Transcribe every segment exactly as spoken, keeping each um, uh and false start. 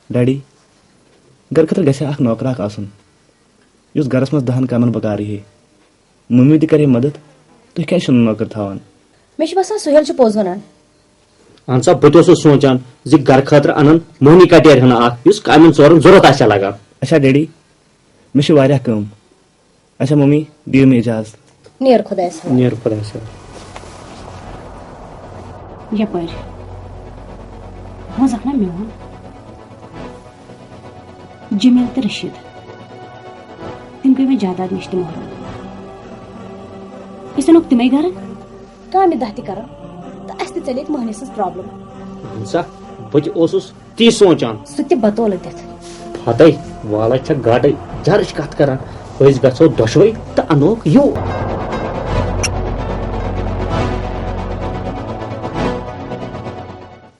Daddy, گرٕ خٲطرٕ گژھِ ہا اکھ نوکر اکھ آسُن، یُس گرس منٛز دہن کامٮ۪ن بکارٕے ہے۔ مٔمی تہِ کرِ ہے مدد۔ تُہۍ کیازِ چھِو نہٕ نوکر تھاوان؟ مےٚ چھُ باسان سُہیل چھُ پوٚز ونان۔ اہن سا، بہٕ تہِ اوسُس سونٛچان زِ گرٕ خٲطرٕ انن موہنی کٹیرِ ہنا اکھ، یُس کامٮ۪ن ژورن ضروٗرت آسہِ ہا لگان۔ اچھا ڈیڈی، مےٚ چھِ واریاہ کٲم۔ اچھا مٔمی، دِیِو مےٚ اجازت۔ نیر خۄدایَس حوالہٕ۔ نیر خۄدایَس حوالہٕ۔ یپٲرۍ۔ بوزکھ نا میون۔ جمیل تہٕ رشید۔ تِم گٔے وۄنۍ جاداد نِش تہِ محروم۔ أسۍ اَنوکھ تِمے گرٕ۔ کامہِ دہ تہِ کرن تہٕ اسہِ تہِ ژلہِ ییٚتہِ مٔہنی سٕنٛز problem۔ اہن سا، بہٕ تہِ اوسُس تی سونٛچان۔ سُہ تہِ بتولہٕ دِتھ۔ ہتے، والے چھےٚ گاٹے جرٕچ کتھ کران۔ أسۍ گژھو دۄشوے تہٕ انوکھ یوٗر۔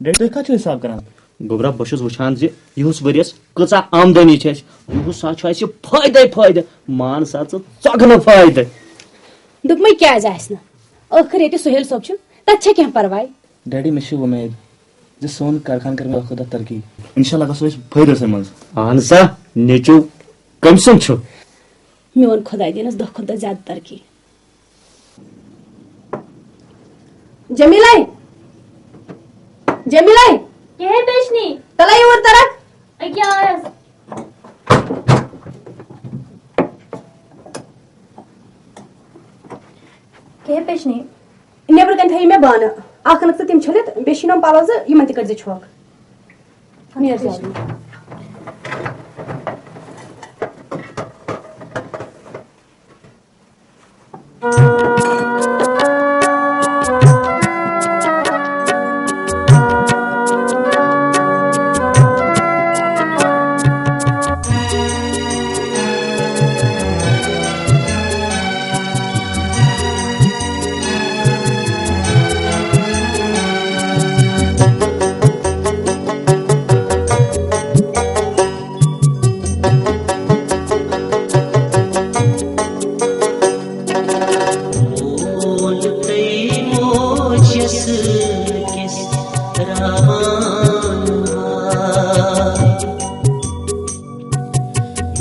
ڈیڈی، تُہۍ کتھ چھِو حساب کران؟ گوٚبرا، بہٕ چھُس وٕچھان زِ یِہُس ؤرِیَس کۭژاہ آمدنی چھِ اَسہِ۔ یِہُس سا چھُ اَسہِ فٲیدَے فٲیدٕ۔ مان سا ژٕ ژۄگنہٕ فٲیدٕ۔ دوٚپمَے کیٛازِ آسہِ نہٕ؟ ٲخٕر ییٚتہِ سُہیل صٲب چھُ، تَتہِ چھےٚ کینٛہہ پَرواے۔ ڈیڈی، مےٚ چھِ وۄمید زِ سون کارخانہٕ کَرِ وۄنۍ دۄہ کھۄتہٕ دۄہ ترقی۔ اِنشاء اللہ گژھو أسۍ فٲیدَسٕے منٛز۔ اہن سا، نیٚچوٗ کٔمۍ سُنٛد چھُ؟ میون خۄداے دِنَس دۄہ کھۄتہٕ دۄہ زیادٕ ترقی۔ جمیلہ! جمیلہ! کیٛاہ ہے پیشنی؟ تَلہ یور ترکھ۔ أکیٛاہ آیَس۔ کیٛاہ ہے پیشنی؟ نیٚبرٕ کَنہِ تھٲیِو مےٚ بانہٕ۔ اَکھ اَنَکھ ژٕ تِم چھٔلِتھ، بیٚیہِ چھِ یِم پَلو زٕ، یِمَن تہِ کٔرۍزِ چھۄکھ۔ نیر جلدی۔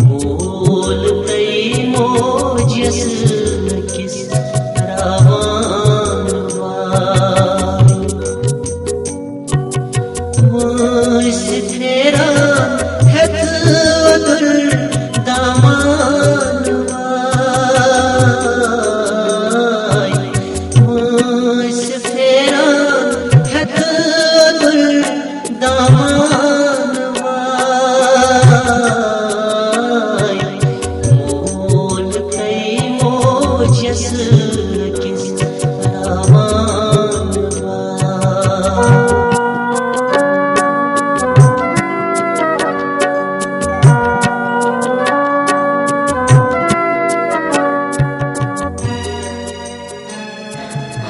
مول تئی موج یس کس راوان وای۔ وٲنٛسہِ پھیران ہٮ۪تھ وۄدُر دامان وای۔ وٲنٛسہِ پھیران ہٮ۪تھ وۄدُر دامان وای۔ مول تئی موج یس کس راوان وای۔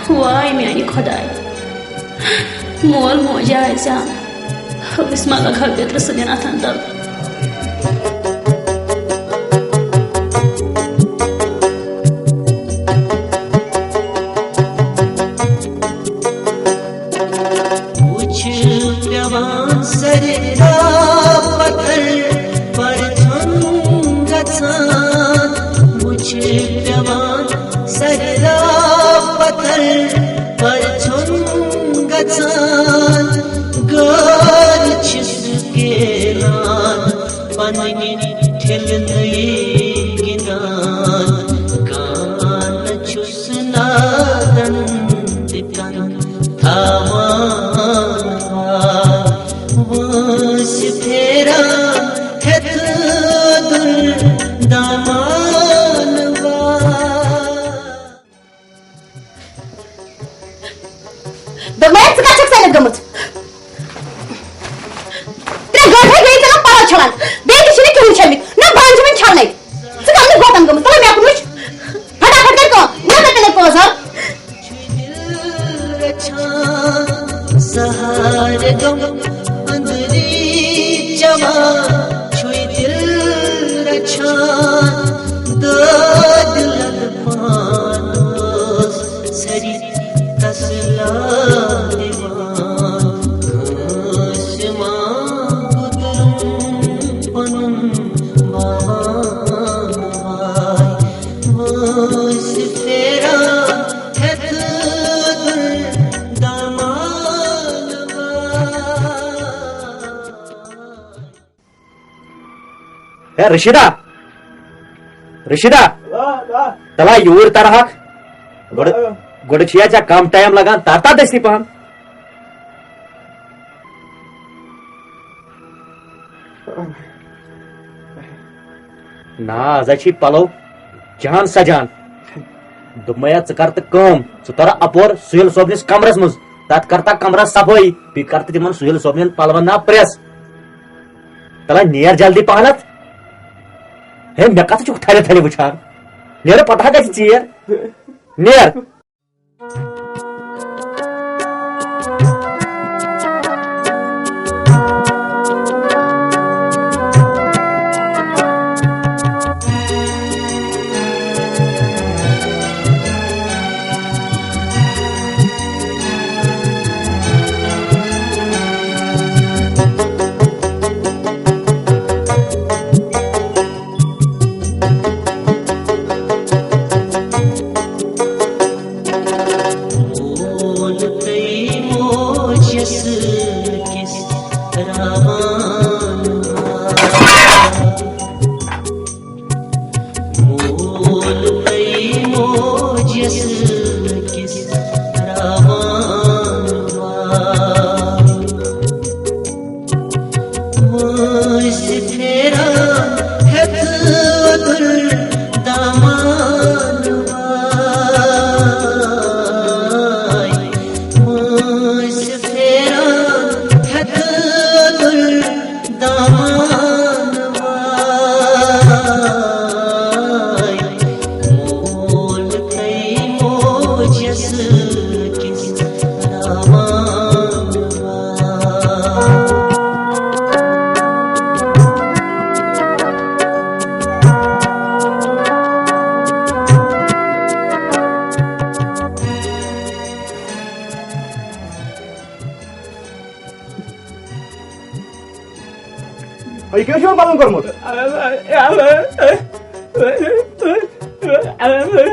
واے میانہِ خۄدایہِ، مول موج آسہِ ہا، أسۍ ما لگہٕ ہاو پیٚترٕ سٕنٛدٮ۪ن اَتھن تل۔ وُچھ پٮ۪وان سرِ راہ پتھر پرژھُن گژھان، وُچھ پٮ۪وان سرِ راہ پتھر پرژھُن گژھان۔ غٲر چھِس گیلان پننہِ ٹھِلنٕے گِنٛدان، کانٛہہ چھُس نادن تہِ کن تھاوان۔ وٲنٛسہِ پھیران ہٮ۪تھ دُر دامان وان۔ دوٚپمَے، ژٕ کَتھ چھَکھ ژٔلِتھ گٔمٕژ؟ ترٛےٚ گٲنٛٹہٕ گٔے ژےٚ نہٕ پَلو چھَلان، بیٚیہِ تہِ چھِنہٕ کِہیٖنۍ چھٔلمٕتۍ، نہ بانہٕ چھِ وٕنہِ چھَلنَے۔ ژٕ کَمنٕے گۄٹَن گٔمٕژ؟ تَلہ مےٚ کُن وٕچھ، فٹافٹ کَر کٲم، مےٚ کَتہِ تَلہِ پٲنٛسہٕ؟ رچھان سہارٕ غم أنٛدری چٮ۪وان چھُے دِل رچھان، دٲدِ لَلہٕ پانَس سٲری تسلا دِوان۔ کٲنٛسہِ ما گُزرُن رشیدہ، رشیدہ، تلا یور ترہک۔ گۄڈٕ، گۄڈٕ چھُیا ژےٚ کم ٹایم لگان؟ تر تا دستی پہن۔ نا، از ہا چھی پلو جان سجان۔ دوٚپمَے، ژٕ کر تہٕ کٲم، ژٕ تر اپور سُہیل صٲبنِس کمرس منٛز، تتھ کر تا کمرس صفٲیی، بیٚیہِ کر تہٕ تِمن سُہیل صٲبنٮ۪ن پلون نا پریس۔ تلا نیر جلدی پہنتھ۔ ہے، مےٚ کتھ چھُکھ تھلہِ تھلہِ وٕچھان؟ نیرٕ پتہ گژھِ ژیر۔ نیر۔ یہِ کیٛاہ چھُ یِمن پَلون کوٚرمُت؟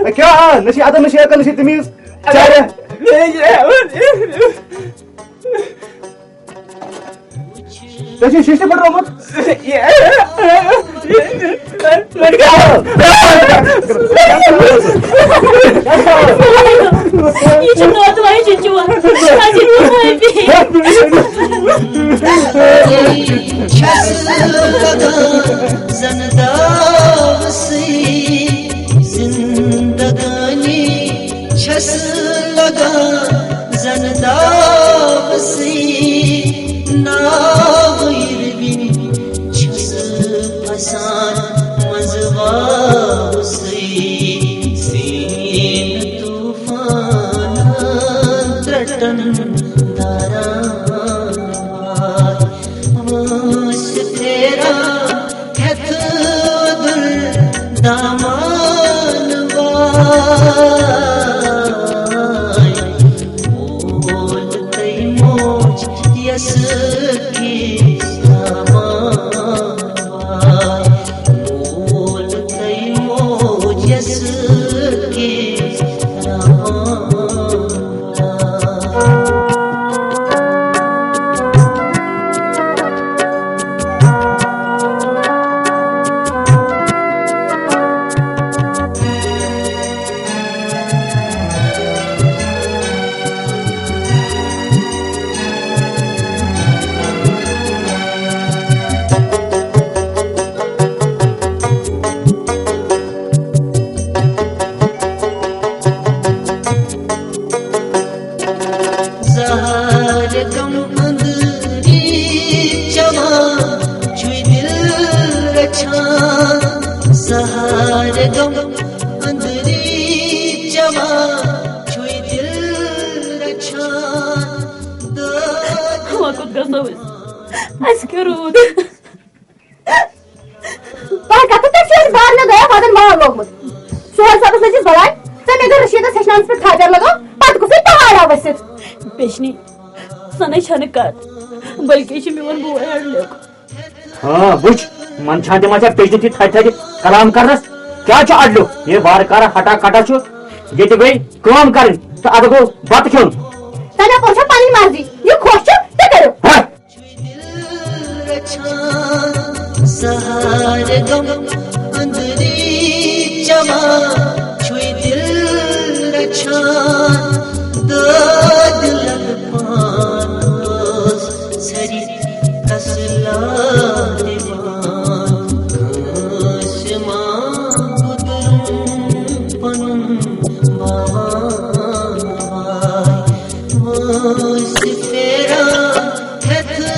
اے، کیٛاہ؟ آ، نہ چھِ ادب، نہ چھِ عقل، نہ چھِ تمیٖز۔ چاریا۔ ژےٚ چھُے شیٖشہٕ تہِ پھٕٹرومُت۔ یہِ چھُ نوتہٕ واجہِ چون۔ اَسہِ چھُ نوتہٕ واجہِ۔ چھَس لگان زَن داوسٕے زِندگٲنی، چھَس لگان زَن داوسٕے ناوٕے رُوِنۍ، چھَس پھسان منٛزٕ واوسٕے زیٖن طوفانَن ترٛٹَن داران۔ وٲنٛسہِ پھیران ہٮ۪تھ وُدُر دامان واے، مول تہٕ موج یَس کِس دامان واے، مول تہٕ موج یَس کِس دامان واے۔ زہر غم أنٛدری چٮ۪وان چھُے دِل رچھان۔ زہر غم أنٛدری چٮ۪وان چھُے دِل رچھان۔ وۄنۍ کوٚت گژھو أسۍ؟ اَسہِ کیٛاہ روٗد؟ تۄہہِ کتھٕ پٮ۪ٹھ چھُ اَسہِ بارنہٕ گیا وَدَن وار لوگمُت؟ سُہیل صٲبَس لٔجِس بَلاے، ژےٚ مےٚ گٔر رشیٖدَس ہیٚچھناونَس پٮ۪ٹھ تھاپٮ۪ر لگٲو، پَتہٕ کُسٕے پہاڑا ؤسِتھ؟ بیٚچھنی، سۄ نَے چھَنہٕ کَتھ، بلکہِ چھُ میون بوے اَڑلیُک۔ ہاں، وٕچھ، منٛدچھان تہِ ما چھےٚ پیٚچھنہِ تہِ تھدِ تھدِ کلام کرنس؟ کیٛاہ چھُ اَڑلیُک؟ یہِ وارٕ کارٕ ہٹا کٹا چھُ، ییٚتہِ گٔے کٲم کرٕنۍ تہٕ اَدٕ گوٚو بتہٕ کھیوٚن۔ تۄہہِ اَپٲرۍ چھو پنٕنۍ مرضی، یہِ خۄش چھُ تہِ کٔرِو۔ ہہ؟ دِل رچھان، سہارٕ غم اوس پھیران ہیٚتھ